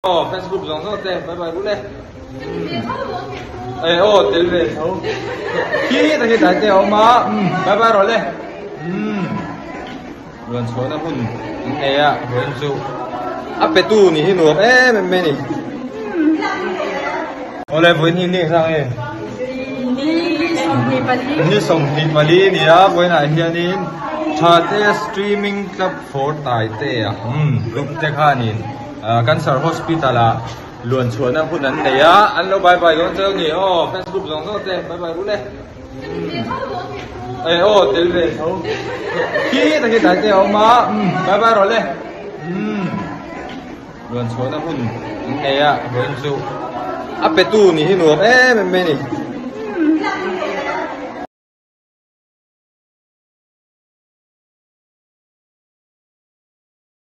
Aw fans group zawng zawng te bye bye ru le. Ei aw tel ve tho. Khi ta khi dai te a awm a bye bye rawh le. Ruan chhuahna hun an nei a vawiin chu a petu nih hi nuam em em mai a ni. Awle vawiin hi ni engzah nge? Ni 24 a ni a vawiinah hianin Thate Streaming Club for Taitea group te khanin Cancer Hospital ah luan chhuahna hun an nei a, an lo bye bye dawn cheu ni aw, fans group zawng zawng te bye bye ru le. Ei aw tel ve tho. Khi ta khi dai te a awm a, bye bye rawh le. Luan chhuahna hun an nei a, vawiin chu a petu nih hi nuam em em mai a ni.